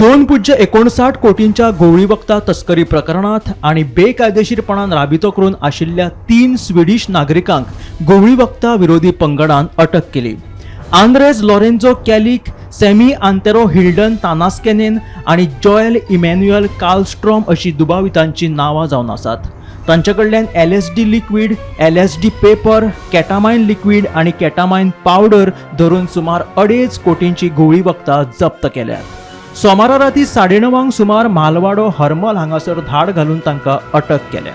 2.59 कोटींच्या घुंवळी वखदां तस्करी प्रकरणांत आनी बेकायदेशीरपणान राबितो करून आशिल्ल्या तीन स्विडीश नागरिकांक घुंवळी वखदां विरोधी पंगडान अटक केली. आंद्रेज लॉरेन्झो कॅलिक, सॅमी आंतेरो हिल्डन तानास्केनेन आनी जॉयल इमॅन्युअल कार्लस्ट्रॉम अशी दुबावितांची नांवां जावन आसात. तांचे कडल्यान LSD liquid, LSD paper, ketamine liquid आनी केटामायन पावडर धरून सुमार 2.5 कोटींची घुंवळी वखदां जप्त केल्यात. सोमारा राती 9:30 क सुमार म्हालवाडो हरमल हांगासर धाड घालून तांकां अटक केल्या.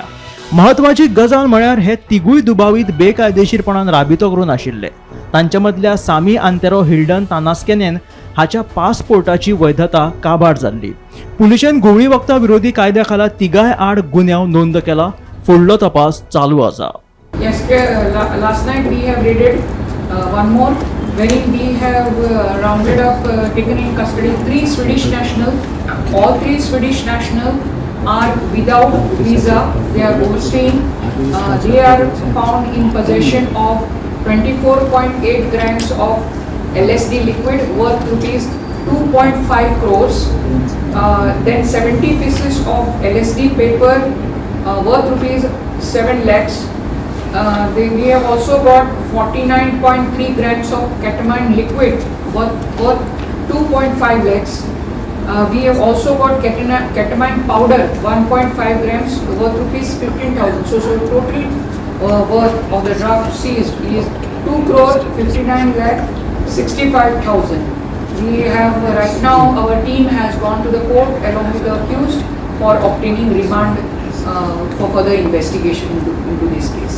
म्हत्वाची गजाल म्हळ्यार हे तिगूय दुबावीत बेकायदेशीरपणान राबितो करून आशिल्ले. तांच्या मदल्या सामी आंतेरो हिल्डन तानास्केनेन हाच्या पासपोर्टाची वैधता काबार जाल्ली. पुलिशेन घुंवळी वखदां विरोधी कायद्या खाला तिगाय आड गुन्यांव नोंद केला. फुडलो तपास चालू आसा. Yes, last night we have raided one more, wherein we have rounded up, taken in custody three Swedish national. All three Swedish national are without visa. They are overstaying. They are found in possession of 24.8 grams of LSD liquid worth rupees 2.5 crores. Then 70 pieces of LSD paper worth rupees 7 lakhs. We have also got 49.3 grams of ketamine liquid worth 2.5 lakhs. We have also got ketamine powder 1.5 grams worth rupees 15,000. So total worth of the drug seized is 2 crore 59 lakh 65,000. We have right now our team has gone to the court along with the accused for obtaining remand for further investigation into this case.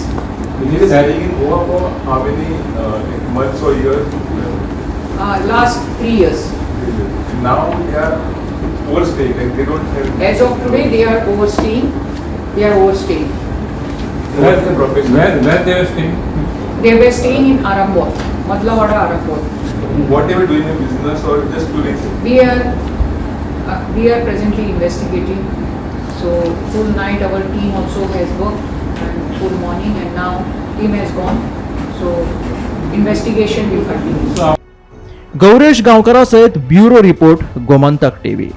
He is staying in Goa for how many like months or years? Last 3 years. Now they are overstaying, like they don't have. As of today, they are overstaying. They are overstaying. What's the profession? Where they are staying? They were staying in Arambol, Madlawada, Arambol. What they were doing, a business or just tourism? We are presently investigating. So full night our team also has worked and full morning, and now team has gone. So investigation will continue. Gauresh गांवकरा सयत bureau report, Gomantak TV.